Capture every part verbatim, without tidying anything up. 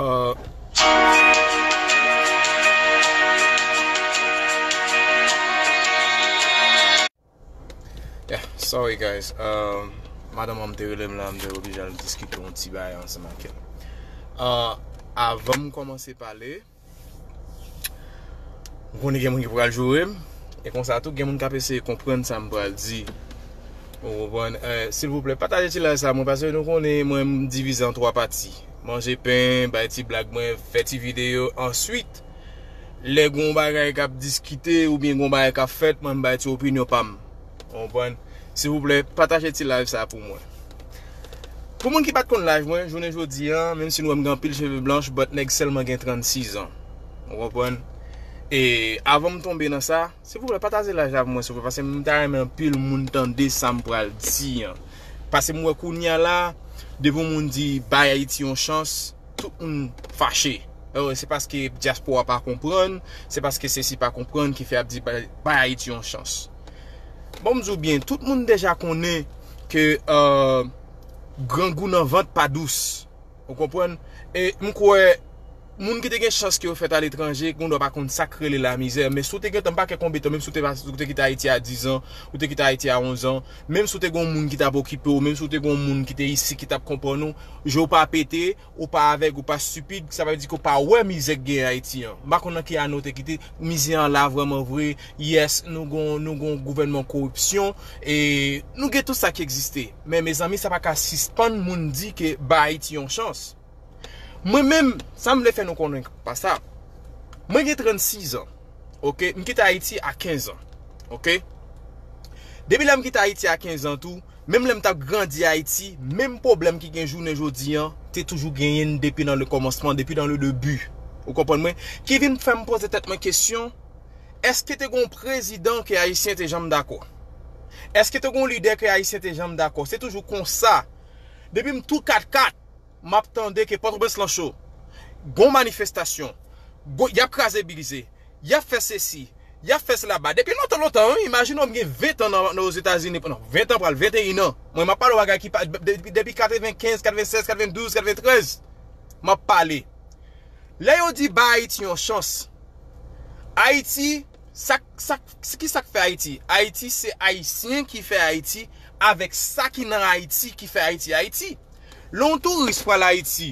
Uh, yeah, sorry guys. Um, madanm mwen te rele m la, m te oblije al diskite yon ti bagay ansanm ak el. Uh, avan m kòmanse pale, m konnen gen moun ki pral joure m. E konsa tou, gen moun k ap eseye konprann sa m pral di. Ou konprann? Eh, silvouplè, pataje ti live sa mwen, paske nou konnen mwen m divize an twa pati. Manje pen, bay ti blag mwen, fè ti videyo. Answit, lè gon bagay k ap diskite oubyen gon bagay k ap fèt, mwen m bay ti opinyon pa m. Ou konprann? Silvouplè, pataje ti live sa pou mwen. Pou moun ki pa t konn laj mwen, jounen jodi a, menm si nou wè m gen anpil cheve blanch, but nèg sèlman gen trannsis an. Ou konprann? E avan m tonbe nan sa, silvouplè, pataje laj la pou mwen, silvouplè, paske m ta renmen anpil moun tande sa m pral di an. Paske m wè kounye a la, depi yon moun di bay Ayiti yon chans, tout moun fache. Oh, se paske dyaspora pa konprann, se paske sesi pa konprann ki fè ap di bay, bay Ayiti yon chans. Bon, m di w byen, tout moun deja konnen ke, euh, grangou nan vant pa dous. Ou konprann? E m kwè, moun ki te gen chans ke yo fèt aletranje, gen dwa pa konn sa k rele lamizè. Men si w te gentan, m pa kè konbyen tan, menm si w te, ou te kite Ayiti a diz an, ou te kite Ayiti a onz an, menm si w te gen yon moun ki t ap okipe w, menm si w te gen yon moun ki te isi, ki t ap konprann ou, je w pa pete, ou pa avèg, ou pa stipid, sa vle di ke w pa wè mizè k gen Ayiti an. M pa konn nan ki ane w te kite, mizè an la vrèman vre. Yes, nou gon, nou gon gouvènman koripsyon, e nou gen tout sa ki egziste. Men, mezanmi, sa pa ka sispann moun di ke ba Ayiti yon chans. Mwen menm, sa m vle fè nou konnen pa sa. Mwen gen trannsis an, oke? M kite Ayiti a kenz an, oke? Depi lè m kite Ayiti a kenz an tou, menm lè m t ap grandi Ayiti, menm pwoblèm ki gen jounen jodi an, te toujou genyen n depi nan le kòmansman, depi nan le debi. Ou konprann mwen? Ki vin fè m poze tèt mwen kesyon, èske te gen yon prezidan ke Ayisyen te janm dakò? Èske te gen yon lidè ke Ayisyen te janm dakò? Se toujou konsa. Depi m tou kat kat, m ap tande ke Pòtoprens lan cho. Gon manifestasyon. Gon, y ap kraze brize. Y ap fè sesi. Y ap fè sela ba. Depi lontan, lontan, wi, imajine w m gen ven tan nan, nan Ozetazini. Non, ven tan pral venteyen an. Mwen, m ap pale w bagay ki pa, depi, depi katrevenkenz, katrevennsèz, katrevendouz, katreventrèz. M ap pale. Lè yo di ba Ayiti yon chans. Ayiti, sa, sa, ki sa k fè Ayiti? Ayiti, se Ayisyen ki fè Ayiti avèk sa ki nan Ayiti ki fè Ayiti Ayiti. Lè yon touris pral Ayiti,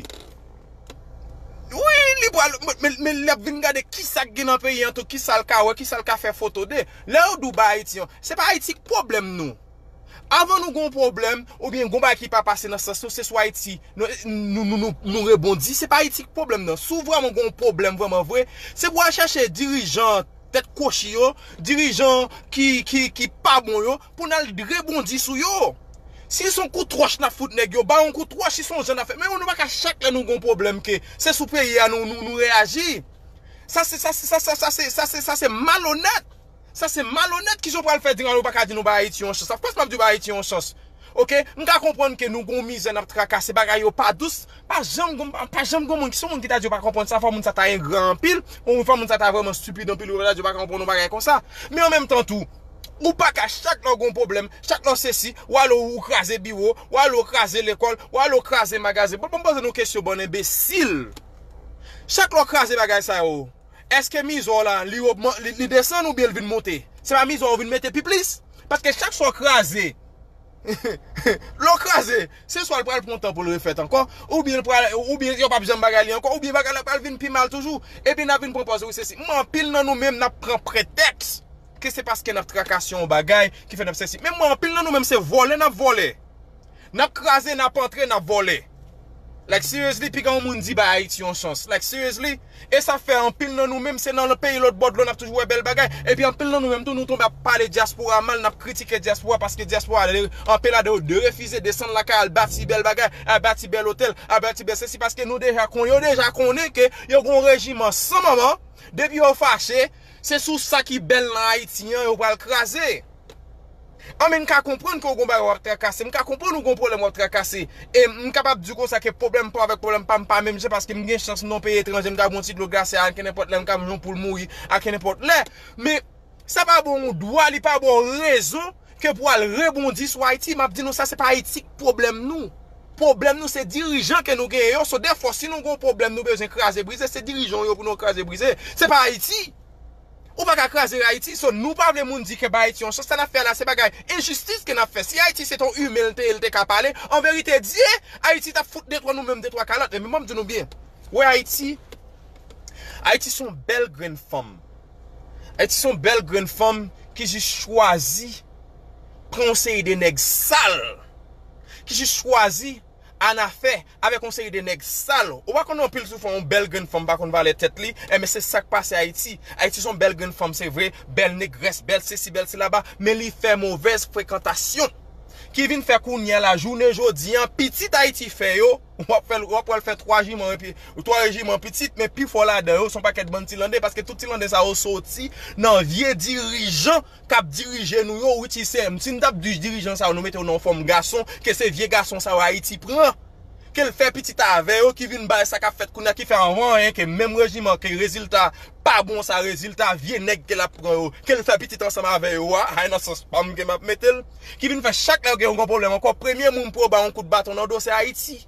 wi, li pral, men, men, men l ap vin gade ki sa k gen nan peyi an tou, ki sa l ka wè, ki sa l ka fè foto de. Lè yo di w ba Ayiti an, se pa Ayiti k pwoblèm nou. Avan nou gon pwoblèm, oubyen gon bagay ki pa pase nan sans nou, se sou Ayiti nou, nou, nou, nou, nou rebondi. Se pa Ayiti k pwoblèm nan. Si w vrèman gon pwoblèm vrèman vre, se pou w al chèche dirijan tèt kwochi yo, dirijan ki, ki, ki pa bon yo, pou n al rebondi sou yo. Si se yon kout wòch n ap fout nèg yo, ba yon kout wòch, si se yon jan n ap fè. Men nou pa ka chak lè nou gon pwoblèm ke se sou peyi a nou, nou, nou reyaji. Sa se, sa se, sa se, sa se, sa se, sa se malonèt. Sa se malonèt, kijan w pral fè di nou pa ka di nou ba Ayiti yon chans. Of course m ap di w ba Ayiti yon chans. Oke? M ka konprann ke nou gon mizè, n ap trakase, bagay yo pa dous. Pa janm gon, pa janm gon moun, ki se yon moun ki ta di w pa konprann sa, fò moun sa ta engra anpil, ou fò moun sa ta vrèman stipid anpil, ou ta di w pa konprann yon bagay konsa. Men an menm tan tou, ou pa ka chak lè w gon pwoblèm, chak lè w sesi, w ale w kraze biwo, w ale w kraze lekòl, w ale w kraze magazen. Bon, bon, m poze nou kesyon, bann enbesil. Chak lè w kraze bagay sa yo, èske mizè w la, li, li, li desann oubyen l vin monte? Se pa mizè w vin mete pi plis? Paske chak sa w kraze, lè w kraze, se swa l pral pran tan pou l refèt ankò, oubyen l pral, oubyen yo p ap janm bagay li ankò, oubyen bagay la pral vin pi mal toujou. Epi n ap vin pran pòz wi sesi. Men anpil nan nou menm n ap pran pretèks ke se paske n ap trakase yon bagay ki fè n ap sesi. Men mwen, anpil nan nou menm se vòlè n ap vòlè. N ap kraze, n ap antre, n ap vòlè. Like, seriously, piga yon moun di ba Ayiti yon chans. Like, seriously? E sa fè anpil nan nou menm, se nan peyi lòt bò dlo n ap toujou wè bèl bagay. Epi anpil nan nou menm tou, nou tonbe ap pale dyaspora mal, n ap kritike dyaspora paske dyaspora, anpil la de, de refize desann lakay, al bati bèl bagay, al bati bèl otèl, al bati bèl sesi, paske nou deja konnen, yo deja konnen ke yo gon rejiman san manman, depi yo fache, se sou sa ki bèl nan Ayiti an yo pral kraze. An, men m ka konprann ke w gon bagay w ap trakase, m ka konprann ou gon pwoblèm w ap trakase. E m kapab di w konsa ke pwoblèm pa w avèk pwoblèm pa m pa menm jan, paske m gen chans m nan yon peyi etranje, m ka bwè yon ti dlo glase a kenenpòt lè, m ka manje yon poul mouri a kenenpòt lè. Men sa pa ba w yon dwa, li pa ba w rezon ke pou w al rebondi sou Ayiti. M ap di nou sa, se pa Ayiti k pwoblèm nou. Pwoblèm nou se dirijan ke nou genyen yo. So, dèfwa, si nou gen yon pwoblèm, nou bezwen kraze brize, se dirijan yo pou nou kraze brize. Se pa Ayiti. Ou pa ka kraze Ayiti. So, nou pa vle moun di ke ba Ayiti yon chans. Sa n ap fè la, se bagay enjistis ke n ap fè. Si Ayiti se t on imen l te ye, l te ka pale, an verite Dye, Ayiti t ap fout detwa nou menm, detwa kalòt. E men mwen, m di nou byen. Wè Ayiti, Ayiti se yon bèl grenn fanm. Ayiti se yon bèl grenn fanm ki jis chwazi pran yon seri de nèg sal, ki jis chwazi annafè avèk yon seri de nèg sal. Ou pa konn anpil soufran yon bèl grenn fanm pa konn valè tèt li. Enben, se sa k pase Ayiti. Ayiti se yon bèl grenn fanm, se vre, bèl negrès, bèl sesi, bèl sila, men li fè movèz frekantasyon. Ki vin fè kounye a la, jounen jodi an, pitit Ayiti fè yo, w ap fè, w ap wè l fè twa jiman epi, twa rejiman pitit, men pifò ladan yo se yon pakèt bann Tilande, paske tout Tilande sa yo soti nan vye dirijan k ap dirije nou yo, which is same. Si n t ap di dirijan sa yo, nou mete yo nan yon fòm gason, ke se vye gason sa yo Ayiti pran. Ke l fè pitit avè yo, ki vin bay sa k ap fèt kounye a, ki fè anvan anyen ke menm rejiman, ke rezilta pa bon sa, rezilta vye nèg ke l ap pran yo, ke l fè pitit ansanm avè yo a, ay nan sans pa m ke m ap mete l, ki vin fè chak lè yo gen yon gwo pwoblèm ankò, premye moun pou yo ba yon kout baton nan do se Ayiti.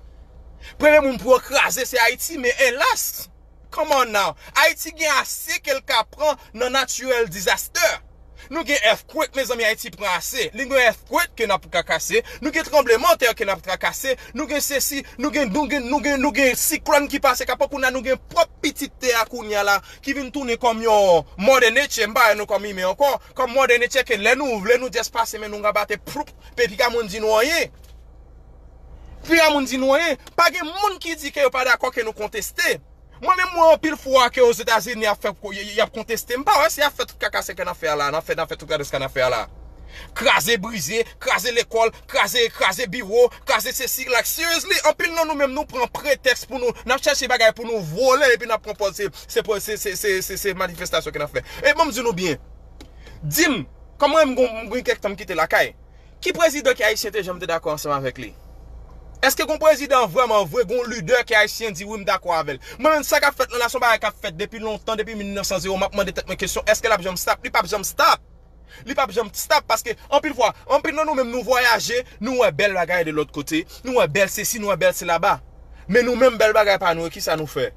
Premye moun pou yo kraze se Ayiti, men elas, come on now, Ayiti gen ase ke l ka pran nan natural disaster. Nou gen earthquake, mezanmi, Ayiti pran ase. Nou gen earthquake ke n ap trakase. Nou gen tranblemanntè ke n ap trakase. Nou gen sesi, nou gen, nou gen, nou gen, nou gen siklòn ki pase, k ap pran kounye a, nou gen pwòp pitit tè a kounye a la, ki vin tounen kòm yon mother nature, m pa wè nou kòm imen ankò, kòm mother nature ke lè nou vle, nou just pase men nou rabate, ploup, pe piga moun di nou anyen. Piga moun di nou anyen. Pa gen moun ki di ke yo pa dakò ke nou konteste. Mwen menm, mwen anpil fwa ke Ozetazini ap fè, y, y, y ap konteste, m pa wè si y ap fè tout kaka sa ke n ap fè a la, n ap fè, n ap fè tout radès ka n ap fè a la. Kraze, brize, kraze lekòl, kraze, kraze biwo, kraze sesi, like, seriously, anpil nan nou menm, nou pran pretèks pou nou, n ap chèche bagay pou nou vole, epi n ap pran pòz se, se, se, se, se, se manifestasyon ke n ap fè. E ban m di nou byen, di m, kòman m gon, m gen kèk tan m kite lakay? Ki prezidan ke Ayisyen te janm te dakò ansanm avèk li? Èske gon prezidan vrèman vre, gon lidè ke Ayisyen di wi m dakò avè l? Mwen menm sa k ap fèt lan la se yon bagay k ap fèt depi lontan, depi mil nèf san zewo, m ap mande tèt mwen kesyon, èske l ap janm stop? Li p ap janm stop. Li p ap janm stop paske anpil fwa, anpil nan nou menm nou vwayaje, nou wè bèl bagay de lòt kote, nou wè bèl sesi, nou wè bèl sela. Men nou menm bèl bagay pa nou yo, kisa nou fè?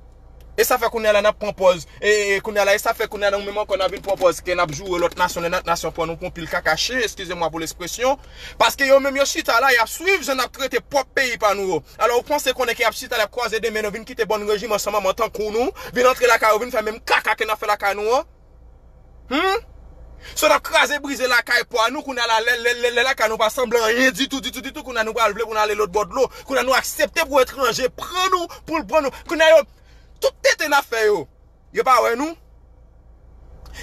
E sa fè kounye a la n ap pran pòz. E, e, e kounye a la, e sa fè kounye a la nou menm ankò n ap vin pran pòz ke n ap joure lòt nasyon, lè lòt nasyon pran nou pou yon pil kaka chen, excusez-moi pour l'expression. Paske yo menm yo chita la, y ap swiv jan n ap trete pwòp peyi pa nou yo. Alò, ou panse konnen ke y ap chita la, y ap kwaze de men yo, vin kite bann rejiman san manman tankou nou, vin antre lakay yo, vin fè menm kaka ke n ap fè lakay nou an? Hmm? So n ap kraze brize lakay pa nou, kounye a la, lè, lè, lè, lè lakay nou pa sanble anyen ditou, ditou, ditou, kounye a nou pral vle pou n ale lòt bò dlo. Kounye a nou aksepte pou etranje pran nou, pou l pran nou. Kounye a yo, tout tenten n ap fè yo, yo pa wè nou.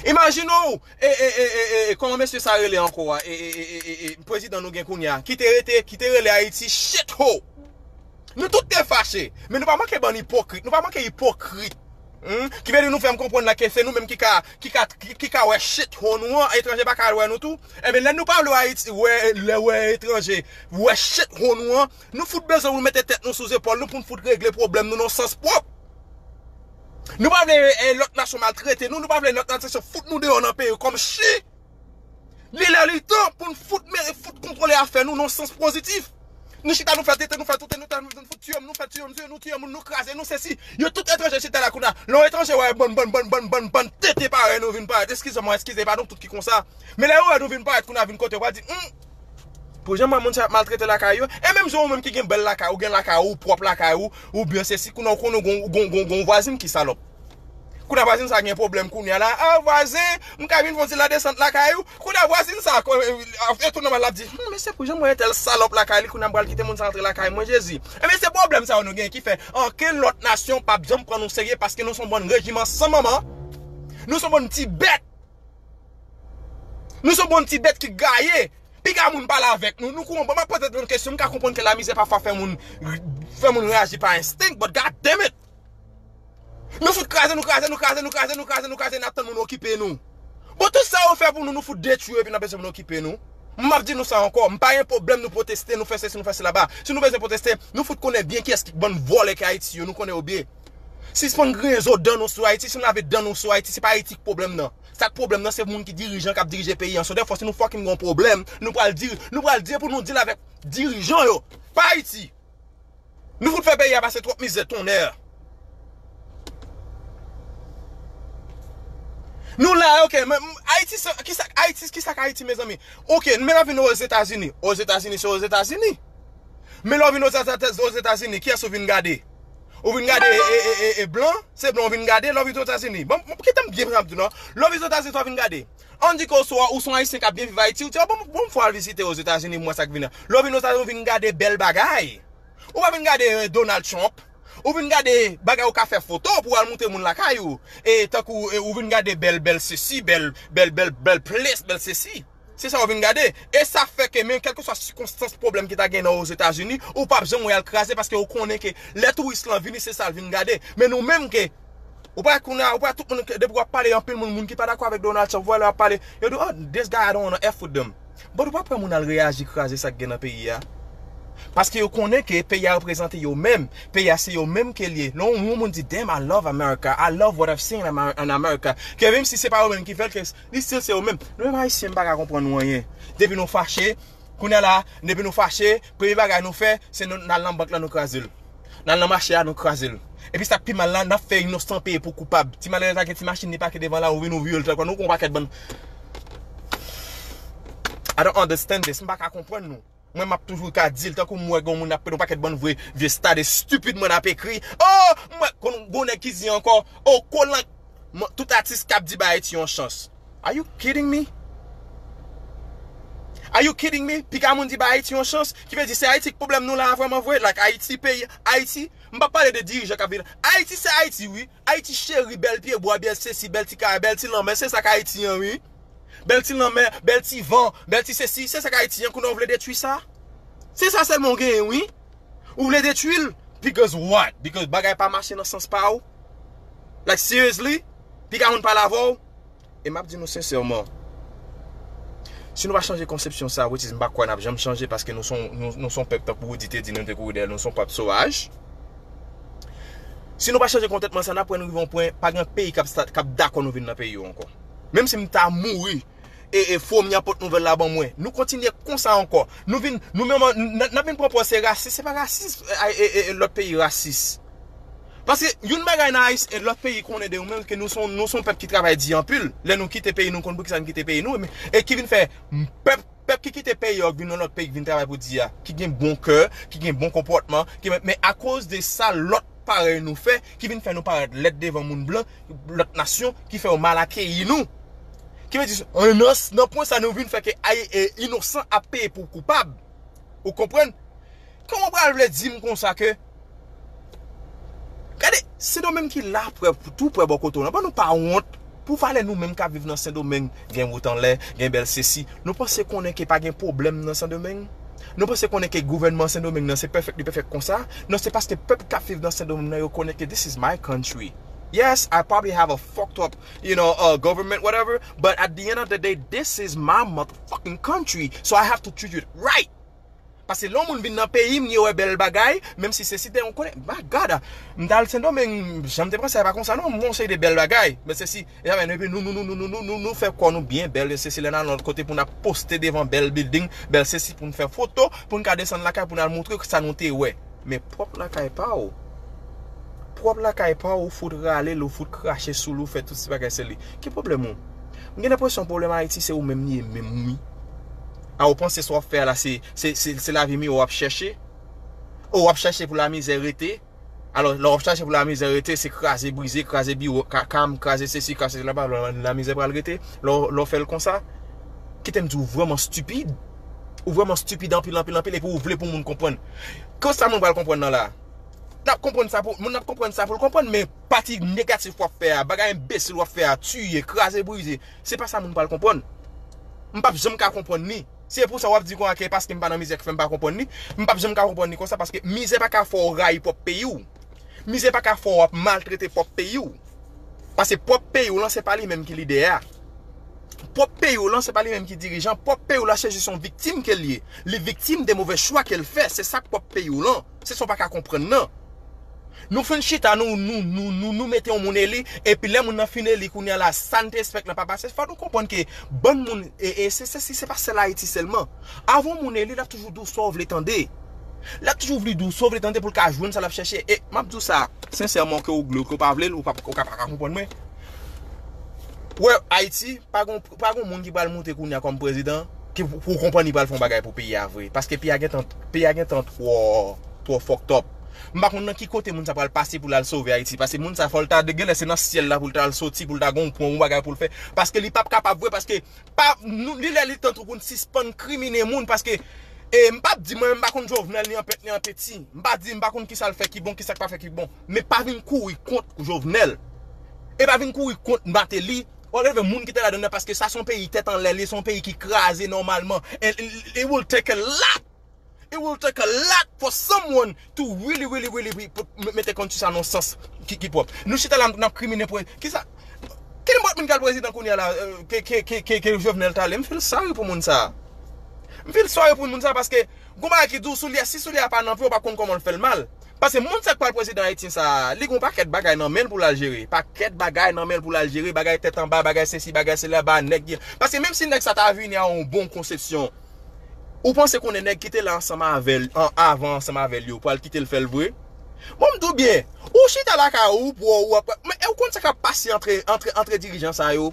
Imajine w, e, e, e, e, e, kòman mesye sa rele ankò a? E, e, e, e, e, e, prezidan nou gen kounye a, ki te rete, ki te rele Ayiti shithole. Nou tout te fache, men nou pa manke bann ipokrit, nou pa manke ipokrit. Hmm? Ki vle di nou fè m konprann la ke se nou menm ki ka, ki ka, ki, ki ka wè shithole nou an, etranje pa ka al wè nou tou. Enben, lè nou pa vle wè Ayiti, wè, lè wè etranje, wè shithole nou an, nou fout bezwen pou nou mete tèt nou sou zepòl nou pou n fout regle pwoblèm nou nan sans pwòp. Nou pa vle, eh, lòt nasyon maltrete nou, nou pa vle lòt nasyon fout nou deyò nan peyi kòm chi. Li lè li tan pou n fout, men fout kontwole afè nou nan sans pozitif. Nou chita, nou fè tenten, nou fè tenten, nou, nou fout tiye m, nou fè tiye m, tiye nou, tiye moun, nou kraze, nou sesi. Yo tout etranje chita la kounye a. Lè yon etranje wè bann, bann, bann, bann, bann, bann tenten parèy nou vin parèt. Eskize mwen, eskize, pa nou tout ki konsa. Men lè yo wè nou vin parèt kounye a, vin kote yo, pral di, hmm, pou jan mwen moun sa ap maltrete lakay yo. E menm jan ou menm ki gen bèl lakay, ou gen lakay ou, pwòp lakay ou, oubyen sesi, kounye a ou konnen ou gon, gon, gon, gon vwazin ki salòp. Kounye a vwazin sa gen pwoblèm kounye a la. Ah, vwazen, m ka vin fè yon ti ladesant lakay ou? Kounye a vwazin sa, ko-, e, e, e, tou nòmal l ap di, hmm, men se pou jan mwen entèl salòp lakay li, kounye a m pral kite moun sa antre lakay mwen, Jezi. Enben, se pwoblèm sa yo nou gen ki fè ankenn lòt nasyon p ap janm pran nou serye paske nou se yon bann rejiman san manman. Nou se yon bann ti bèt. Nou se yon bann ti bèt ki gaye. Piga moun pale avèk nou. Nou konprann, m ap poze tèt mwen kesyon, m ka konprann ke lamizè pafwa fè moun, fè moun reyaji pa enstenk, but God damn it! Nou fout kraze, nou kraze, nou kraze, nou kraze, nou kraze, nou kraze, n ap tann moun okipe nou. Bon, tout sa yo fè pou nou, nou fout detwi yo, epi n ap bezwen moun okipe nou. M ap di nou sa ankò, m pa gen pwoblèm nou pwoteste, nou fè sesi, nou fè sela. Si nou bezwen pwoteste, nou fout konnen byen kiyès ki bann vòlè ki Ayiti yo, nou konnen yo byen. Sispann griyen zo dan nou sou Ayiti, si nou lave dan nou sou Ayiti, se pa Ayiti ki pwoblèm nan. Sa k pwoblèm nan, se moun ki dirijan k ap dirije peyi an. So, dèfwa, si nou fucking gon pwoblèm, nou pral di, nou pral di pou nou deal avèk dirijan yo, pa Ayiti. Nou fout fè peyi a pase twòp mizè, tonnè. Nou la, ok, men, men, Ayiti, se, kisa, Ayiti, kisa k Ayiti, mezanmi? Ok, men lè w vin Ozetazini. Ozetazini, se Ozetazini. Men lè w vin Ozeta-, Ozetazini, kiyès ou vin gade? Ou vin gade e, e, e, e, e blan? Se blan ou vin gade lè w vin Ozetazini? Bon, bon, kite m byen pran di w non. Lè w vin Ozetazini, sa w vin gade? Ann di ke w se, ou se yon Ayisyen k ap byen viv Ayiti, ou di, "Ah, bon, bon, fò al vizite Ozetazini, m wè sa k vin la." Lè w vin Ozetazini, ou vin gade bèl bagay. Ou pa vin gade, eh, Donald Trump. Ou vin gade bagay ou ka fè foto pou al montre moun lakay ou. E tankou, eh, ou vin gade bèl, bèl sesi, bèl, bèl, bèl, bèl ples, bèl sesi. Se sa ou vin gade. E sa fè ke menm kèlkeswa sikonstans, pwoblèm ki ta gen nan Ozetazini, ou p ap janm wè al kraze paske ou konnen ke lè touris lan vini, se sa l vin gade. Men nou menm ke, ou pa konnen, ou pa tout moun, depi w ap pale anpil moun, moun ki pa dakò avèk Donald Trump, vwala w ap pale, yo di, "Oh, this guy, I don't wanna F with them." But ou pa pran moun al reyaji kraze sa k gen nan peyi a. Paske yo konnen ke peyi a reprezante yo menm. Peyi a se yo menm ke l ye. Lè yon moun di, "Damn, I love America. I love what I've seen in Amer-, in America." Ke menm si se pa yo menm ki fè l, ke li still se yo menm. Nou menm Ayisyen, m pa ka konprann nou anyen. Depi nou fache, kounye a la, depi nou fache, premye bagay nou fè, se nou, n al nan bank la, nou kraze l. N al nan mache a, nou kraze l. Epi sa k pi mal la, n ap fè inosan peye pou koupab. Ti malere sa gen ti machin li pake devan la, ou vin ou vire l, tankou nou gon pakèt bann. I don't understand this. M pa ka konprann nou. Mwen, m ap toujou ka di l, tankou m wè gen moun ap pede yon pakèt bann vye, vye stade stupid mwen ap ekri. Oh, m wè, konn gon nèg ki di ankò, oh, kolan, mwen, tout atis k ap di ba Ayiti yon chans. Are you kidding me? Are you kidding me? Piga moun di ba Ayiti yon chans, ki vle di se Ayiti k pwoblèm nou la vrèman vre, like Ayiti peyi, Ayiti, m pa pale de dirijan k ap vin. Ayiti se Ayiti, wi. Ayiti cheri, bèl pyebwa, bèl sesi, bèl ti kay, bèl ti lanmè, se sa k Ayiti an, wi. Bèl ti lanmè, bèl ti van, bèl ti sesi, se sa k Ayiti an, kounye a w vle detwi sa? Se sa sèlman w genyen, wi. Ou vle detwi l? Because what? Because bagay pa mache nan sans pa w? Like, seriously? Piga moun pale avè w? E m ap di nou sensèman, si nou pa chanje konsepsyon sa, which is m pa kwè n ap janm chanje, paske nou se yon, nou, nou se yon pèp, tankou Rudy te di, nou te kouri dèyè l, nou se yon pèp sovaj. Si nou pa chanje kontantman sa, n ap wè nou rive yon pwen, pa gen peyi k ap sa, k ap dakò nou vin nan peyi yo ankò. Menm si m ta mouri, e, e fomi a pot nouvèl la ban mwen. Nou kontinye konsa ankò. Nou vin, nou menm, n, n ap vin pran pòz se rasis, se pa rasis, e, e, e, lòt peyi rasis. Paske youn bagay nan Ayis, e lòt peyi konnen de nou menm, ke nou se yon, nou se yon pèp ki travay di anpil. Lè nou kite peyi nou, konn poukisa nou kite peyi nou, men, e ki vin fè pèp, pèp ki kite peyi yo, vin nan lòt peyi, ki vin travay pou di a, ki gen bon kè, ki gen bon konpòtman, ki, men akoz de sa lòt parèy nou fè, ki vin fè nou parèt lèd devan moun blan, lòt nasyon, ki fè yo mal akeyi nou. Ki vle di, nan, nan pwen sa nou vin fè ke ay, e, inosan ap peye pou koupab. Ou konprann? Kòman w pral vle di m konsa ke, gade, Sendomeng ki la prè, tou prè bò kote w lan, ban nou pa wont pou valè nou menm k ap viv nan Sendomeng, gen wout anlè, gen bèl sesi. Nou panse konnen ke pa gen pwoblèm nan Sendomeng? Nou panse konnen ke gouvènman Sendomeng nan se pèfèk, li pèfèk konsa? Non, se paske pèp k ap viv nan Sendomeng nan, yo konnen ke this is my country. Yes, I probably have a fucked up, you know, uh, government, whatever, but at the end of the day, this is my motherfucking country, so I have to treat it right. Paske lè yon moun vin nan peyi m, li wè bèl bagay, menm si se si te yon konnen, my God, m t al Sendomeng, jan m te panse a pa konsa non, m wè yon seri de bèl bagay, men se si, e sa fè, epi nou, nou, nou fè kò nou byen bèl, se si lè n al lòt kote pou n ap poste devan bèl building, bèl se si pou n fè foto, pou n ka desann lakay pou n al montre sa nou te wè. Men pwòp lakay pa w. Pwòp lakay pa w, ou fout rale l, ou fout krache sou l, ou fè tout ti bagay se li. Ki pwoblèm ou? M gen enpresyon pwoblèm Ayiti se ou menm li ye menm wi. A ou panse sa w ap fè a la se, se, se, se lavi miyò w ap chèche? Ou w ap chèche pou lamizè rete? Alò, lè w ap chèche pou lamizè rete, se kraze brize, kraze biwo, ka-, kam, kraze sesi, kraze sela, pa lamizè pral rete? Lè w, lè w fè l konsa? Kite m di w vrèman stipid. Ou vrèman stipid anpil, anpil, anpil, epi ou vle pou moun konprann. Konsa moun pral konprann nan la. N ap konprann sa pou, moun ap konprann sa pou l konprann, men pati negatif w ap fè a, bagay enbesil w ap fè a, tiye, kraze, brize, se pa sa moun pral konprann. M p ap janm ka konprann li. Se pou sa w ap di konsa ke paske m pa nan mizè k fè m pa konprann li. M p ap janm ka konprann li konsa paske mizè pa ka fè w rayi pwòp peyi w. Mizè pa ka fè w ap maltrete pwòp peyi w. Paske pwòp peyi w lan se pa li menm ki lidè a. Pwòp peyi w lan se pa li menm ki dirijan. Pwòp peyi w lan se jis yon viktim ke l ye. Li viktim de movè chwa ke l fè. Se sa k pwòp peyi w lan. Se sa w pa ka konprann nan. Nou fin chita, nou, nou, nou, nou, nou mete yon moun eli, epi lè moun nan fin eli, kounye a la, sa n te espèk lan pa pase, fò nou konprann ke bann moun, e, e se, se, se, se pa sèl Ayiti sèlman. Avan yon moun eli, l ap toujou di w sa w vle tande. L ap toujou vle di w sa w vle tande pou l ka jwenn sa l ap chèche. E m ap di w sa, sensèman, ke w vle l, ke w pa vle l, ou pa, ou ka pa ka konprann mwen. Wè, Ayiti, pa gon, pa gon moun ki pral moute kounye a kòm prezidan, ki pou, pou w konprann li pral fè yon bagay pou peyi a vre. Paske peyi a gentan, peyi a gentan twò, twò fucked up. M pa konn nan ki kote moun sa pral pase pou l al sove Ayiti. Paske moun sa fò l ta de genlè se nan syèl la pou l ta al soti, pou l ta gon pon, yon bagay pou l fè. Paske li p ap kapab vre, paske pa, nou, li lè li tan tou pou n sispann krimine moun, paske, e, m p ap di mwen, m pa konn Jovenel ni an pèt ni an peti. M pa di, m pa konn kisa l fè ki bon, kisa k pa fè ki bon. Men pa vin kouri kont Jovenel. E pa vin kouri kont Martelly. Ou leve moun ki te ladan nan, paske sa se yon peyi tèt anlè, li se yon peyi ki kraze nòmalman. And it, it will take a lot. It will take a lot for someone to really, really, really be, put, m-, mete kont sa nan sans ki, ki pwòp. Nou chita la, n ap krimine pou, kisa, ki nenpòt moun k al prezidan kounye a la, euh, ke, ke, ke, ke, ke Jovenel t ale. M feel sorry pou moun sa. M feel sorry pou moun sa paske gon bagay ki di w sou li a, si sou li a pa nan pye, w pa konn kòman l fè l mal. Paske moun sa k pral prezidan Ayiti sa, li gon pakèt bagay nan men l pou l al jere. Pakèt bagay nan men l pou l al jere, bagay tèt anba, bagay sesi, bagay sela, ba nèg. Paske menm si nèg sa ta vini a yon bon konsepsyon, ou panse konnen nèg ki te la ansanm avè l, an, avan ansanm avè l yo, pral kite l fè l vre? Bon, m di w byen, ou chita lakay ou, pou ou ap, men e ou konn sa k ap pase antre, antre, antre dirijan sa yo?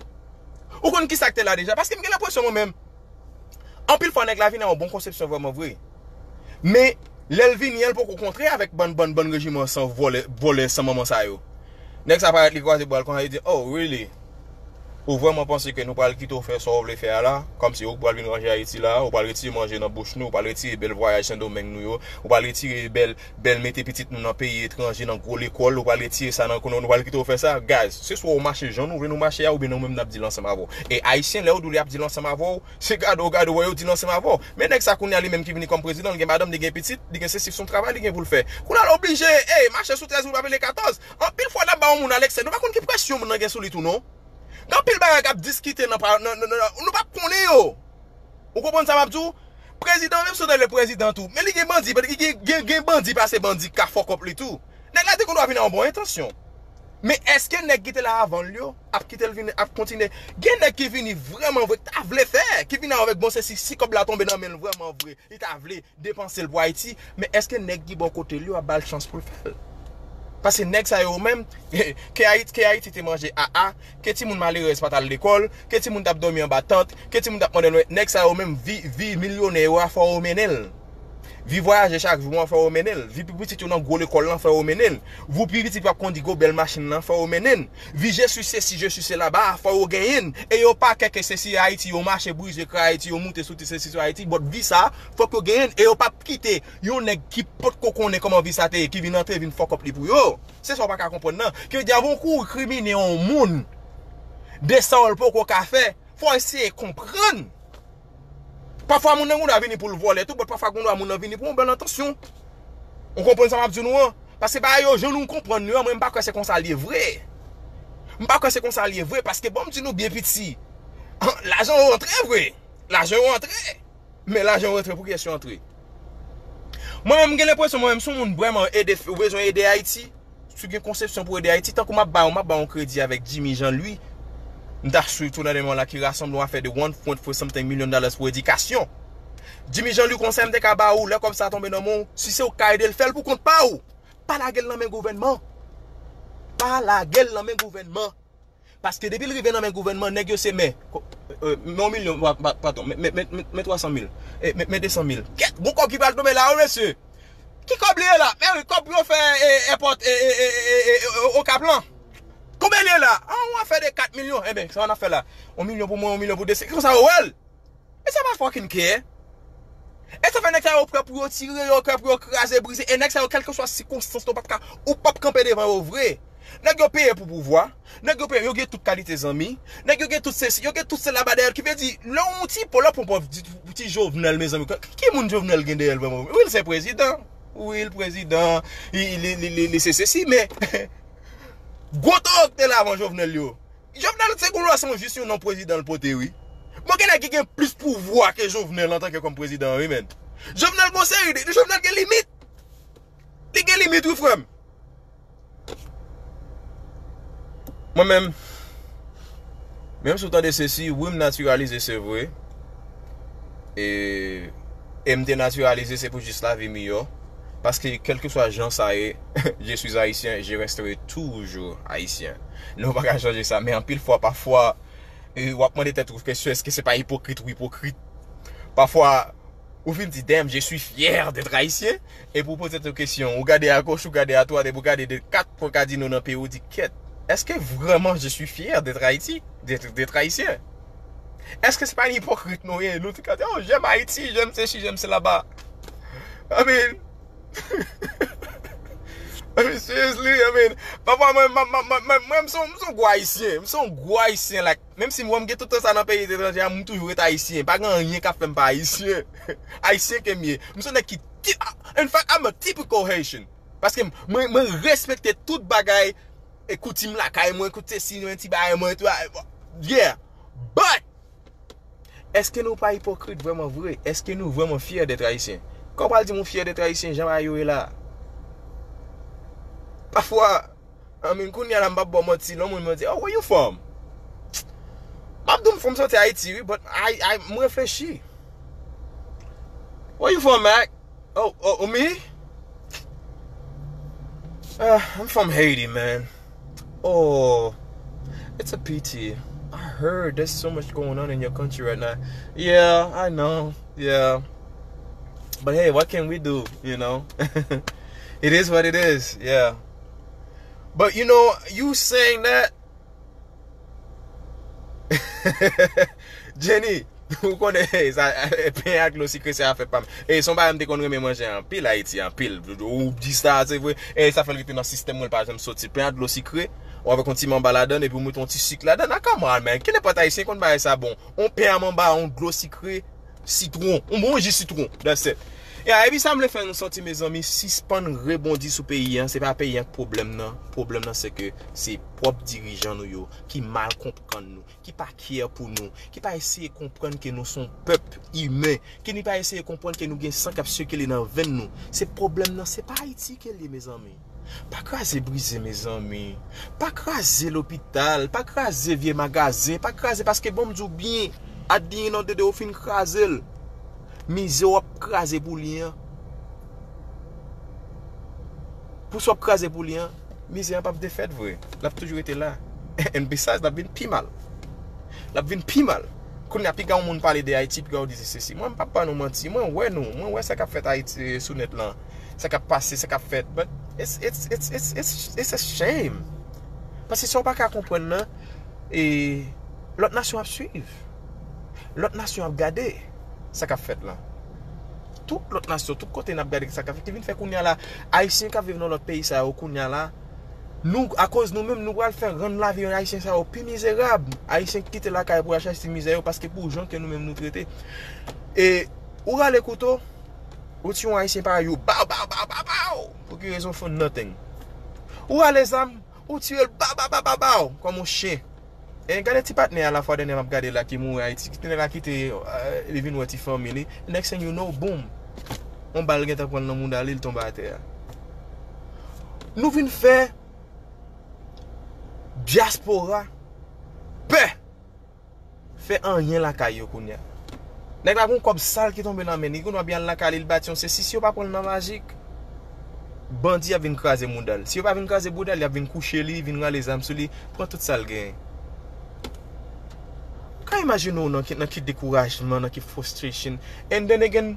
Ou konn kisa k te la deja? Paske m gen lenpresyon mwen menm, anpil fwa nèg la vin a yon bon konsepsyon vrèman vre. Men, lè l vini an, l poko kontre avèk bann, bann, bann rejiman san vòlè, vòlè san manman sa yo. Nèg sa parèt, li kwaze bra l konsa, li di, "Oh, really? Ou vrèman panse ke nou pral kite w fè sa w vle fè a la? Kòmsi ou pral vin ranje Ayiti la, ou pral retire manje nan bouch nou, ou pral retire bèl vwayaj Sendomeng nou yo, ou pral retire bèl, bèl mete pitit nou nan peyi etranje, nan gwo lekòl, ou pral retire sa nan kono, nou pral kite w fè sa?" Guys, se swa w mache jan nou vle nou mache a, oubyen nou menm n ap deal ansanm avè w. E Ayisyen, lè yo di w li ap deal ansanm avè w, se gade w gade w wè yo deal ansanm avè w. Men nèg sa kounye a li menm ki vini kòm prezidan, li gen madanm, li gen pitit, li gen sesi, se yon travay li gen pou l fè. Kounye a l oblije, ey, mache sou trèz pou l pa pele katòz. Anpil fwa n ap ba yon moun a lèksè, nou pa konn ki presyon moun nan gen sou li tou non. Gen anpil bagay k ap diskite nan, pa- nan, nan, nan, nou p ap konnen yo. Ou konprann sa m ap di w? Prezidan, menm si w tande prezidan tou, men li gen bandi, li gen, gen, gen bandi pase bandi k ka fuck up li tou. Nèg la te gendwa vin a yon bon entansyon. Men èske nèg ki te la avan l yo ap kite l vini, ap kontinye? Gen nèg ki vini vrèman vre, ki ta vle fè, ki vini avèk bon sesi, si kòb la tonbe nan men l vrèman vre, li ta vle depanse l pou Ayiti, men èske nèg ki bò kote l yo ap ba l chans pou l fè l? Paske nèg sa yo menm, ke Ayiti, ke Ayiti te manje aa, ke timoun malerèz pa t al lekòl, ke timoun t ap dòmi anba tant, ke timoun t ap mande lwen, nèg sa yo menm vi, vi milyonè yo a fò yo mennen l. Vi vwayaje chak jou an fò yo mennen l. Vi pi pitit yo nan gwo lekòl lan fò yo mennen l. Vi pi pitit yo ap kondi gwo bèl machin lan fò yo mennen l. Vi je suis ceci, je suis cela ba fò yo genyen l. E yo pa kè ke se si Ayiti yo mache brize kra Ayiti, yo moute sou ti se si sou Ayiti, but vi sa fòk yo genyen l. E yo p ap kite yon nèg ki potko konnen kòman vi sa te ye, ki vin antre, vin fuck up li pou yo. Se sa w pa ka konprann nan. Ki vle di, avan w kouri krimine yon moun de sa w l poko ka fè, fò w eseye konprann. Pafwa moun nan gendwa vini pou l vòlè tou, but pafwa gendwa moun nan vini pou yon bèl entansyon. Ou konprann sa m ap di nou an? Paske bagay yo, jan nou konprann yo an, mwen m pa kwè se konsa l ye vre. M pa kwè se konsa l ye vre, paske bon, m di nou byen piti. Lajan yo antre vre. Lajan yo antre. Men lajan yo antre pou kiyès yo antre? Mwen menm, m gen lenpresyon, mwen menm, si yon moun vrèman ede, ou bezwen ede Ayiti, si w gen konsepsyon pou ede Ayiti, tankou m ap ba w, m ap ba w yon kredi avèk Jimmy Jean Louis, m ta swiv tou nan demen la ki rasanble yon afè de one point four something million dollars pou edikasyon. Jimmy Jean Louis konsèy m te ka ba ou, lè kòb sa tonbe nan men w, si se ou k ka ede l, fè l pou kont pa w. Pa lage l nan men gouvènman. Pa lage l nan men gouvènman. Paske depi l rive nan men gouvènman, nèg yo se men. Ko- euh, men yon milyon, pa- pa- padon, men, men, men, men, men twa san mil. E, men, men de san mil. Kèt, gon kòb ki pral tonbe la, wi, mesye. Ki kòb li ye la? Men wi, kòb pou yo fè, e, èpòt, e, e, Okap lan. Konbyen li ye la? A, yon afè de kat milyon. Enben, sa w ap fè la? Yon milyon pou mwen, yon milyon pou de, se konsa yo wè l. E sa pa fucking care. E sa fè nèg sa yo prè pou yo tire, yo prè pou yo kraze, brize. E nèg sa yo, kèlkeswa sikonstans, ou p ap ka, ou p ap kanpe devan yo vre. Nèg yo peye pou pouvwa. Nèg yo peye, yo gen tout kalite zanmi. Nèg yo gen tout sesi, yo gen tout sela ba dèyè l. Ki vle di, lè yon ti pòlòp, yon pòv ti, ti Jovenel, mezanmi. Ki, ki moun Jovenel gen dèyè l vrèman? Wi, l se prezidan. Wi, l prezidan. Li, li, li, li, li se sesi, men gwo toro k te la avan Jovenel yo. Jovenel se gon lwa se jis yon non prezidan l pote wi. Bon, gen nèg ki gen plis pouvwa ke Jovenel antanke kòm prezidan wi, men Jovenel gon seri de, Jovenel gen limit. Li gen limit wi, frè m. Mwen menm, menm si w tande sesi, wi, m natiralize, se vre. E, e m te natiralize, se pou jis lavi miyò. Paske kèlkeswa jan sa ye, je suis haïtien, je resterai toujours haïtien. Nou pa ka chanje sa, men anpil fwa, pafwa, e, w ap mande tèt ou kesyon, èske se pa ipokrit ou ipokrit? Pafwa, ou vin di, damn, je suis fier d'être haïtien. Epi w poze tèt ou kesyon, ou gade agoch, ou gade adwat, epi w gade de kat pwen kadino nan peyi, ou di, kèt, èske vrèman je suis fier d'être Haïti, d'être, d'être haïtien? Èske se pa ipokrit nou ye? Nou te ka di, oh, j'aime Haïti, j'aime ceci, j'aime cela. I mean, I mean, seriously, I mean, papa, mwen, mwen, mwen, mwen, mwen, mwen, m se yon, m se yon gwo ayisyen, m se yon gwo ayisyen, like, menm si mwen, m gen tout tan sa nan peyi etranje a, m toujou ret ayisyen, pa gen anyen k ap fè m pa ayisyen, ayisyen ke m ye, m se yon nèg ki, ti- in fact, I'm a typical Haitian, paske mwen, mwen respekte tout bagay, e koutim lakay mwen, kout sesi, mwen ti bagay mwen, tou, yeah, but, èske nou pa ipokrit vrèman vre? Èske nou vrèman fyè d'être ayisyen? Kan w pral di m ou fyè d'être ayisyen, jan bagay yo ye la. Pafwa, I mean, kounye a la, m p ap ba w manti, lè yon moun mwen di, oh, where you from? M ap di w m from soti Ayiti, wi, but I, I, m reflechi. Where you from, Mac? Oh, oh, oh, me? Uh, I'm from Haiti, man. Oh, it's a pity. I heard there's so much going on in your country right now. Yeah, I know. Yeah. But hey, what can we do, you know? It is what it is, yeah. But you know, you saying that, Jenny, ou konnen, sa, pen ak dlo sikre se afè pa m. E se yon bagay m te konn renmen manje anpil Ayiti, anpil. Ou di sa, se vre. E sa fè l rete nan sistèm mwen, l pa janm soti. Pen ak dlo sikre, ou avèk yon ti manba ladan, epi ou mete yon ti sik ladan. Ah, come on, man. Ki nenpòt ayisyen konn bagay sa bon? Yon pen a manba, yon dlo sikre, sitwon. Yon bon ji sitwon. That's it. Ya, epi sa m vle fè nou santi, mezanmi, sispann rebondi sou peyi an. Se pa peyi an k pwoblèm nan. Pwoblèm nan, se ke se pwòp dirijan nou yo ki mal konprann nou, ki pa care pou nou, ki pa eseye konprann ke nou se yon pèp imen, ki ni pa eseye konprann ke nou gen san k ap sikile nan venn nou. Se pwoblèm nan, se pa Ayiti ke l ye, mezanmi. Pa kraze brize, mezanmi. Pa kraze lopital, pa kraze vye magazen, pa kraze, paske bon, m di w byen, at the end of the day, ou fin kraze l. Mizè w ap kraze pou li an. Pou sa w ap kraze pou li an, mizè an p ap defèt vre. L ap toujou rete la. And besides, l ap vin pi mal. L ap vin pi mal. Kounye a, piga yon moun pale de Ayiti, piga w di se sesi. Mwen, m p ap ba nou manti. Mwen wè nou. Mwen wè sa k ap fèt Ayiti, sou nèt lan. Sa k ap pase, sa k ap fèt. But it's, it's, it's, it's, it's, it's a shame. Paske sa w pa ka konprann nan, e lòt nasyon ap swiv. Lòt nasyon ap gade sa k ap fèt lan. Tout lòt nasyon, tout kote n ap gade sa k ap fèt, ki vin fè kounye a la, Ayisyen k ap viv nan lòt peyi sa yo kounye a la, nou, akoz nou menm, nou pral fè rann lavi Ayisyen sa yo pi mizerab. Ayisyen ki kite lakay pou al chache ti mizè yo, paske pou jan ke nou menm nou trete. E, ou rale kouto, ou tiye yon Ayisyen parèy ou, baw, baw, baw, baw, baw. Pou ki rezon? For nothing. Ou rale zam, ou tire l, baw, baw, baw, baw, baw, kòm yon chen. E gade ti patnè a la fwa dènyè m ap gade la ki mouri Ayiti. Ti nèg la kite, eh, li vin wè ti fanmi li. Next thing you know, boom! Yon bal gentan pran l nan mouda li, li tonbe atè a. Nou vin fè dyaspora pè fè anyen lakay yo kounye a. Nèg la gon kòb sal ki tonbe nan men li, li gon dwa byen al lakay li, li bati yon sesi, si yo pa pran l nan majik, bandi ap vin kraze mouda l. Si yo pa vin kraze mouda l, y ap vin kouche li, vin rale zam sou li, pran tout sa l genyen. Ou ka imajine w nan ki, nan ki dekourajman, nan ki frustration. And then again,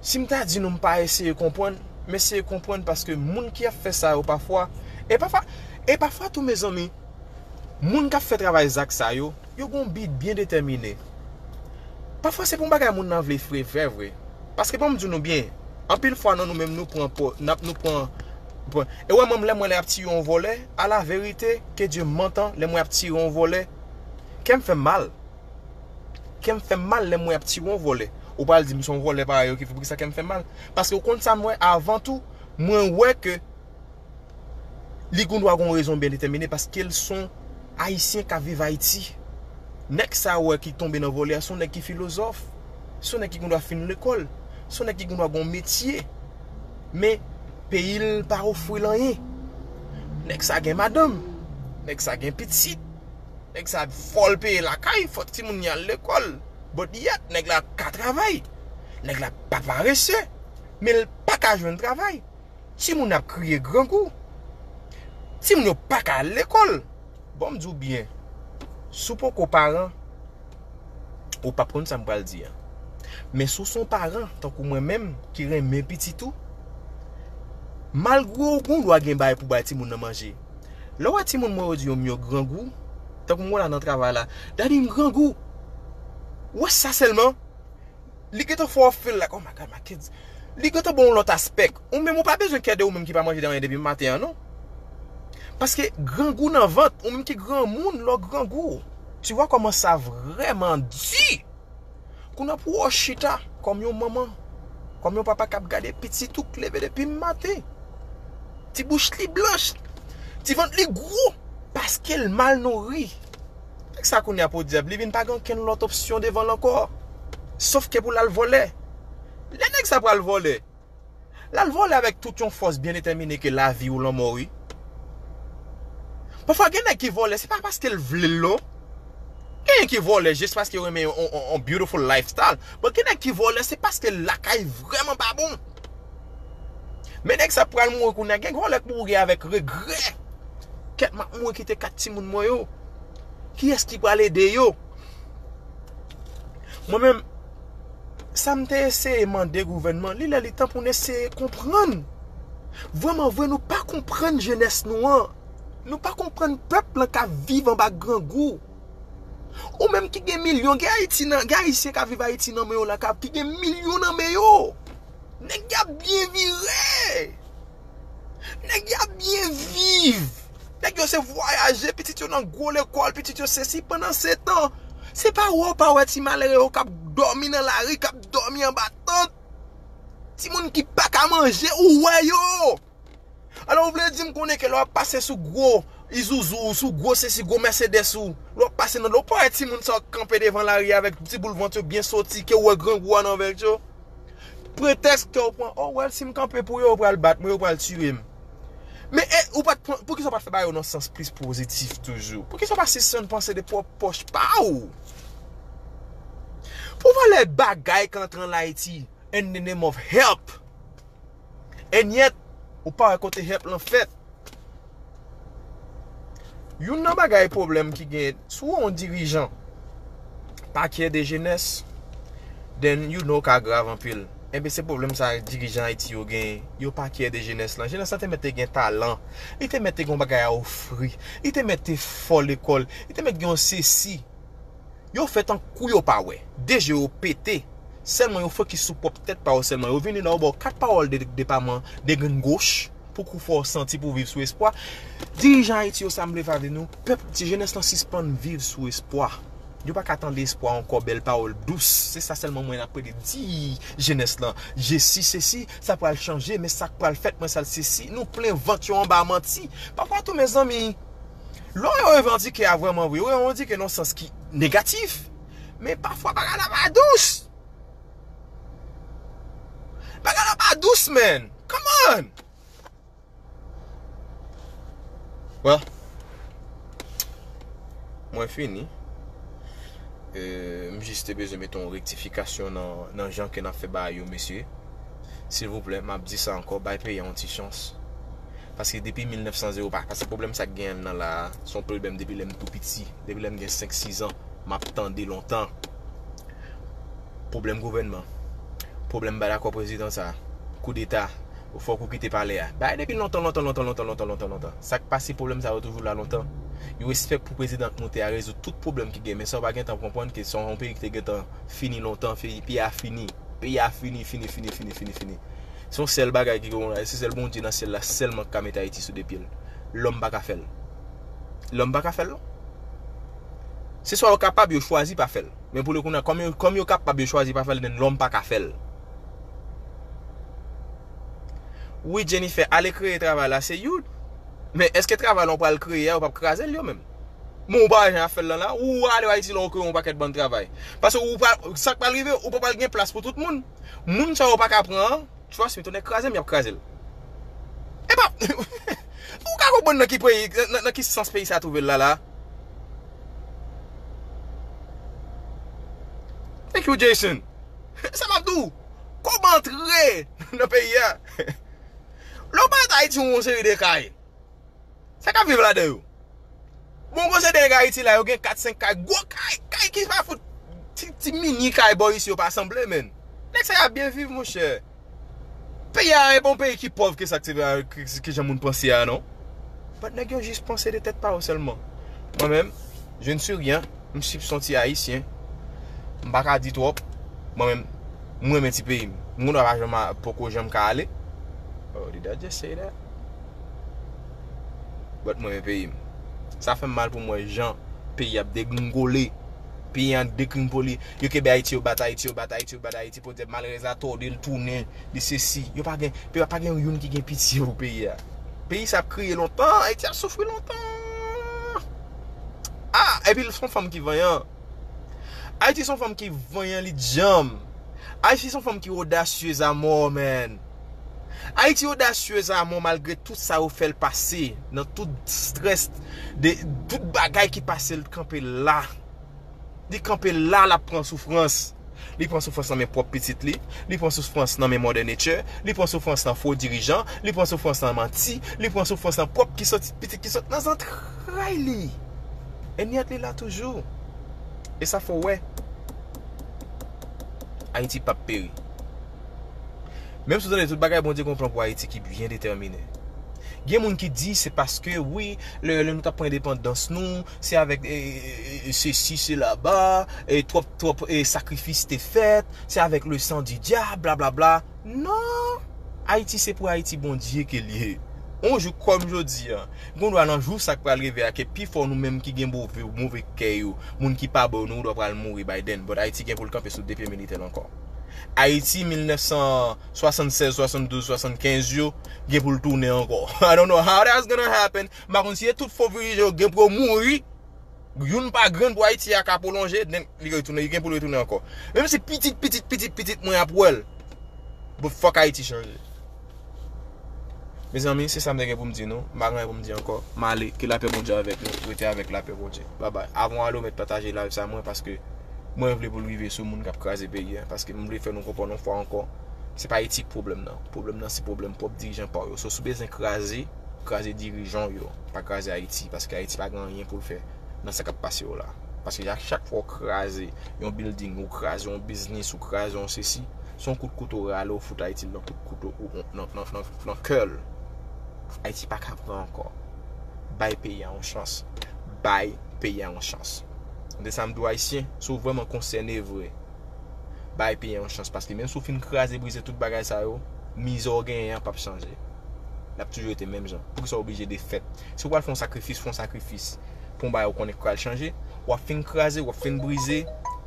si m ta di nou m pa eseye konprann, m eseye konprann paske moun ki ap fè sa yo pafwa, e pafwa, e pafwa tou, mezanmi, moun k ap fè travay zak sa yo, yo gon bi byen detèmine. Pafwa se pa yon bagay moun nan vle fè vre vre. Paske ban m di nou byen, anpil fwa nan nou menm nou pran po, n ap nou pran, pran. E wè mwen lè mwen lè ap tiye yon vòlè, a la verite, ke Dye m antan, lè mwen ap tiye yon vòlè, kè m fè m mal. Kè m fè m mal lè mwen ap tiye yon vòlè. Ou pral di m se yon vòlè parèy yo ki fè, poukisa kè m fè m mal? Paske ou konn sa m wè avan tou, mwen wè ke li gon dwa gon rezon byen detèmine paske l son Ayisyen k ap viv Ayiti. Nèg sa wè ki tonbe nan vòlè a, son nèg ki filozòf, son nèg ki gon dwa fin lekòl, son nèg ki gon dwa gon metye. Men peyi l pa ofri l anyen. Nèg sa gen madanm, nèg sa gen pitit, nèg sa fò l peye lakay, fò timoun li al lekòl. But yet, nèg la ka travay. Nèg la pa parese. Men l pa ka jwenn travay. Timoun ap kriye grangou. Timoun yo pa ka al lekòl. Bon, m di w byen, si w poko paran, ou p ap konn sa m pral di a. Men si w se yon paran, tankou mwen menm, ki renmen pitit ou, malgre w gen dwa gen bagay pou bay timoun nan manje, lè w wè timoun mwen yo di yo m yo grangou, tankou mwen la nan travay la, daddy m grangou. Ou wè sa sèlman? Li gentan fè w feel like, oh my God, my kids. Li gentan ba w yon lòt aspè. Ou menm ou pa bezwen kede ou menm ki pa manje anyen depi maten an, non. Paske grangou nan vant, ou menm ki granmoun, lè w grangou, tu vois comment ça vraiment dur. Kounye a pou w chita kòm yon manman, kòm yon papa k ap gade pitit ou k leve depi maten. Ti bouch li blanch, ti vant li gwo, paske l mal nouri. Nèg sa kounye a podyab, li vin pa gen okenn lòt opsyon devan l ankò. Sof ke pou l al vòlè. Lè nèg sa pral vòlè, l al vòlè avèk tout yon fòs byen detèmine ke lavi ou lanmò, wi. Pafwa gen nèg ki vòlè, se pa paske l vle l non. Gen nèg ki vòlè jis paske yo renmen yon, yon, yon beautiful lifestyle. Bon, gen nèg ki vòlè, se paske lakay vrèman pa bon. Men nèg sa pral mouri kounye a, gen vòlè k mouri avèk regrè. Kèt, m ap mouri kite kat timoun mwen yo. Kiyès ki pral ede yo? Mwen menm, sa m te eseye mande gouvènman, li lè li tan pou n eseye konprann. Vrèman vre, nou pa konprann jenès nou an. Nou pa konprann pèp lan k ap viv anba grangou. Ou menm ki gen milyon, gen Ayiti nan, gen Ayisyen k ap viv Ayiti nan men yo la, k ap, ki gen milyon nan men yo. Nèg y ap byen vire. Nèg y ap byen viv. Nèg yo se vwayaje, pitit yo nan gwo lekòl, pitit yo sesi, pandan se tan, se pa wè w pa wè ti malere yo k ap dòmi nan lari, k ap dòmi anba tant. Timoun ki pa ka manje, ou wè yo. Alò, ou vle di m konnen ke lè w ap pase sou gwo Isuzu ou, sou gwo sesi, gwo Mercedes ou, lè w ap pase nan, lè w pa wè timoun sa yo k kanpe devan lari avèk ti boul vant yo byen soti, ke w wè grangou a nan vant yo? Pretèks ke w pran, oh well, si m kanpe pou yo, yo pral bat mwen, yo pral tiye m. Men, e, ou pa t pran, poukisa w pa t fè bagay yo nan sans plis pozitif toujou? Poukisa w pa sispann panse de pwòp pòch pa w? Pou valè bagay k antre an Ayiti, in the name of help. And yet, ou pa wè kote help lan fèt. Youn nan bagay pwoblèm ki gen, si w yon dirijan pa care de jenès, then you know ka grav anpil. Enben, se pwoblèm sa dirijan Ayiti yo gen, yo pa care de jenès lan. Jenès lan te mèt te gen talan, li te mèt te gen yon bagay a ofri, li te mèt te fò lekòl, li te mèt gen yon sesi. Yo fè tankou yo pa wè. De je yo pete. Sèlman yo fokis sou pwòp tèt pa yo sèlman. Yo vini la, yo ba w kat pawòl de, depaman, de grenn goch, pou kou fè w santi pou w viv sou espwa. Dirijan Ayiti yo, sa m vle fè avè nou, pèp, ti jenès lan sispann viv sou espwa. Yo pa ka tande espwa ankò, bèl pawòl dous. Se sa sèlman mwen ap rele di jenès lan. Je si sesi, sa pral chanje, men sa k pral fèt, mwen sa l sesi. Nou plen vant yo anba manti. Pafwa tou, mezanmi, lè yo revandike a vrèman vre, yo revandike nan sans ki negatif. Men pafwa bagay la pa dous. Bagay la pa dous, man. Come on. Well, mwen fini. Euh, m jis te bezwen mete yon rektifikasyon nan, nan jan ke n ap fè bagay yo, mesye. Silvouplè, m ap di sa ankò, bay peyi a yon ti chans. Paske depi mil nèf san zewo pa, paske pwoblèm sa k genyen nan la a, se yon pwoblèm depi lè m tou piti, depi lè m gen senk, sis an, m ap tande lontan. Pwoblèm gouvènman, pwoblèm m pa dakò prezidan sa, koudeta, fòk ou kite palè a. Bagay depi lontan, lontan, lontan, lontan, lontan, lontan, lontan. Sa k pase pwoblèm sa yo toujou la lontan. Yo espè pou prezidan k moute a rezoud tout pwoblèm ki gen, men sa yo pa gentan konprann ke se yon peyi ki te gentan fini lontan, peyi, peyi a fini. Peyi a fini, fini, fini, fini, fini, fini. Se yon sèl bagay ki gen la, se sèl Bondye nan syèl la sèlman ki ka mete Ayiti sou de pye l. Lòm pa ka fè l. Lòm pa ka fè l, non. Se swa yo kapab, yo chwazi pa fè l. Men pou le kounye a, kòm yo, kòm yo kapab, yo chwazi pa fè l, then lòm pa ka fè l. Wi, Jennifer, ale kreye travay la, se you. Men èske travay la w pral kreye a, yo p ap kraze l yo menm? Men ou pa wè jan y ap fè l lan la, ou ale Ayiti la, ou kreye yon pakèt bann travay. Paske ou pa, sa k pral rive, ou pa pral gen plas pou tout moun. Moun sa yo pa ka pran an, trust me, tonnè kraze m, y ap kraze l. E pa, ou ka konprann nan ki peyi, nan, nan, nan ki sans peyi sa twouve l la, la? Thank you, Jason. Sa m ap di w. Kòman antre nan peyi a? Lè w pa Ayiti, yon seri de kay. Sa k ap viv ladan yo? Bon, gwo seri de nèg Ayiti la, yo gen kat senk kay, gwo kay, kay ki pa fout ti, ti mini kay bò isi yo pa sanble, menn. Nèg sa y ap byen viv, monchè. Peyi a e pa yon peyi ki pòv ke sa k se, ke, ke jan moun panse a, non. But nèg yo jis panse de tèt pa yo sèlman. Mwen menm, je ne suis rien. M si son ti ayisyen. M pa ka di twòp. Mwen menm, m renmen ti peyi m. M konn pa janm a- poko janm ka ale. Oh, did I just say that? But mwen renmen peyi m. Sa fè m mal pou m wè jan peyi ap degringole. Peyi an degringole. Yo kenbe Ayiti, yo bat Ayiti, yo bat Ayiti, yo bat Ayiti. Podyab, malerèz la tòde l tounen, li sesi. Yo pa gen, yo pa gen youn ki gen pitye pou peyi a. Peyi sa ap kriye lontan, Ayiti ap soufri lontan. Ah, epi l se yon fanm ki vanyan. Ayiti se yon fanm ki vanyan, li djanm. Ayiti se yon fanm ki odasyez a mò, man. Ayiti odasyez a mò malgre tout sa yo fè l pase, nan tout strès, de, tout bagay ki pase l kanpe la. Li kanpe la, l ap pran soufrans. Li pran soufrans nan men pwòp pitit li, li pran soufrans nan men Mother Nature, li pran soufrans nan fo dirijan, li pran soufrans nan manti, li pran soufrans nan pwòp ki soti, pitit ki sot nan zantray li. And yet li la toujou. E sa fò wè. Ayiti p ap peri. Menm si w tande tout bagay, Bondye gen yon plan pou Ayiti ki byen detèmine. Gen moun ki di se paske, wi, lè, lè nou t ap pran endepandans nou, se avèk, e, e, e, e, sesi, sela, e, twòp, twòp, e, sakrifis te fèt, se avèk le sang du diable, blablabla. Non! Ayiti se pou Ayiti Bondye ke l ye. On jou kòm jodi a, gon dwa nan jou sa k pral rive a, ke pifò nou menm ki gen move, move kè yo, moun ki pa bon nou, dwa pral mouri by then. But Ayiti gen pou l kanpe sou de pye militè l ankò. Ayiti mil nèf san swasannsèz, swasanndouz, swasannkenz yo gen pou l tounen ankò. I don't know how that's gonna happen. M pa konn si e tout fo dirijan yo gen pou yo mouri. Youn pa grenn pou Ayiti a ka pwolonje, then li retounen, li gen pou l retounen ankò. Menm si pitit, pitit, pitit, pitit mwen ap wè l. But fòk Ayiti chanje. Mezanmi, se sa m te gen pou m di nou. M pa gen anyen pou m di ankò. M ale, ke lapè Bondye avèk nou. Rete avèk lapè Bondye. Babay. Avan w ale, ou mèt pataje live sa mwen, paske mwen vle pou l rive sou moun k ap kraze peyi a. Paske m vle fè nou konprann yon fwa ankò, se pa Ayiti k pwoblèm nan. Pwoblèm nan se pwoblèm pwòp dirijan pa w yo. So, si w bezwen kraze, kraze dirijan w yo. Pa kraze Ayiti, paske Ayiti pa gen anyen pou l fè nan sa k ap pase yo la. Paske a chak fwa w kraze yon building, ou kraze yon biznis, ou kraze yon sesi, se yon kout kouto rale, ou fout Ayiti nan kout kouto, ou nan, nan, nan, nan kè l. Ayiti pa ka pran ankò. Bay peyi a yon chans. Bay peyi a yon chans. Tande sa m di w, Ayisyen, si w vrèman konsène vre, bay peyi a yon chans, paske menm si w fin kraze brize tout bagay sa yo, mizè w genyen an p ap chanje. L ap toujou rete menm jan. Poukisa w oblije defèt? Si w pral fè yon sakrifis, fè yon sakrifis pou yon bagay ou konnen k pral chanje, w ap fin kraze, w ap fin brize,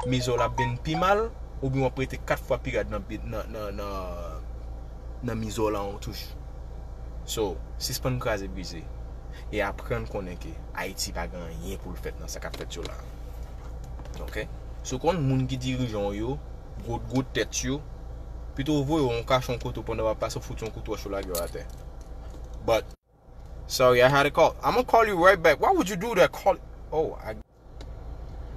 mizè w la ap vin pi mal, oubyen w ap rete kat fwa pi rad nan, nan, nan, nan, nan mizè w la toujou. So, sispann kraze brize e aprann konnen ke Ayiti pa gen anyen pou l fèt nan sa k ap fèt yo la. Ok? Si w konn moun ki dirijan w yo, gwot gwot tèt yo, pito w voye yo yon kachon kote w pandan w ap pase, w fout yon kout wòch ou lage yo atè. But, sorry, I had a call. I'm gonna call you right back. Why would you do that? Call. Oh, I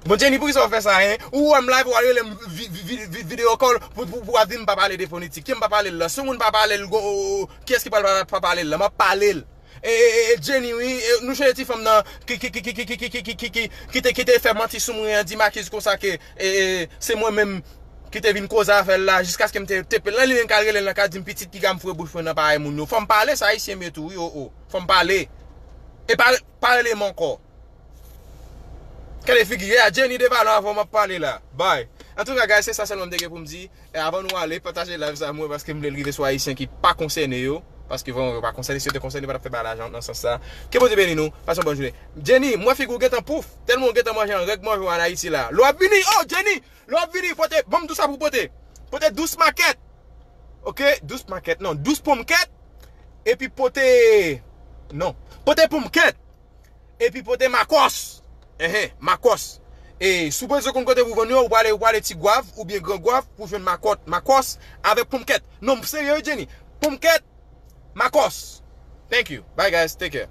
Bon, Jenny, poukisa w fè sa, en? Ou wè m live, w al rele m vi- vi- vi- vi- video call pou, pou, pou w ap di m pa pale de politik. Ki m pa pale l la? Si yon moun pa pale l, go- kiyès ki pral pa, pa pale l la? M ap pale l. E, e, e, e, Jenny, wi, e, nou chanje ti fanm nan ki, ki, ki, ki, ki, ki, ki, ki, ki, ki, ki te, ki te fè manti sou mwen an, di Makiz konsa ke, e, e, se mwen menm ki te vin koze avè l la, jiskaske m te tepe l nan, li menm k al rele l nan ka di m pitit piga m foure bouch mwen nan parèy moun yo. Fò m pale, sa ayisyen m ye tou, wi, o, o. Fò m pale. E pa, pa rele m ankò. Gade figi, yeah, Jenny Devalon avan m ap pale la. Bye. Antouka, guys, se sa sèlman m te gen pou m di. E avan nou ale, pataje live sa mwen, paske m vle l rive sou ayisyen ki pa konsène yo. Paske vrèman yo pa konsène. Si yo te konsène, yo pa t ap fè bagay la jan- nan sans sa. Ke Bondye beni nou. Pase yon bòn jounen. Jenny, m wè figi w gentan pouf. Tèlman w gentan manje an règ manje w ann Ayiti la. Lè w ap vini, oh, Jenny! Lè w ap vini, pote, ban m di w sa pou w pote. Pote dous makèt. Ok, dous makèt, non, dous ponmkèt. Epi pote, non, pote ponmkèt. Epi pote makòs. Enhen, makòs. E si w bezwen konn kote pou vann yo, ou prale, ou prale Ti Gwav oubyen Gran Gwav pou jwenn makòt, makòs avèk ponmkèt. Non, m serye wi, Jenny. Ponmkèt, makòs. Thank you. Bye, guys. Take care.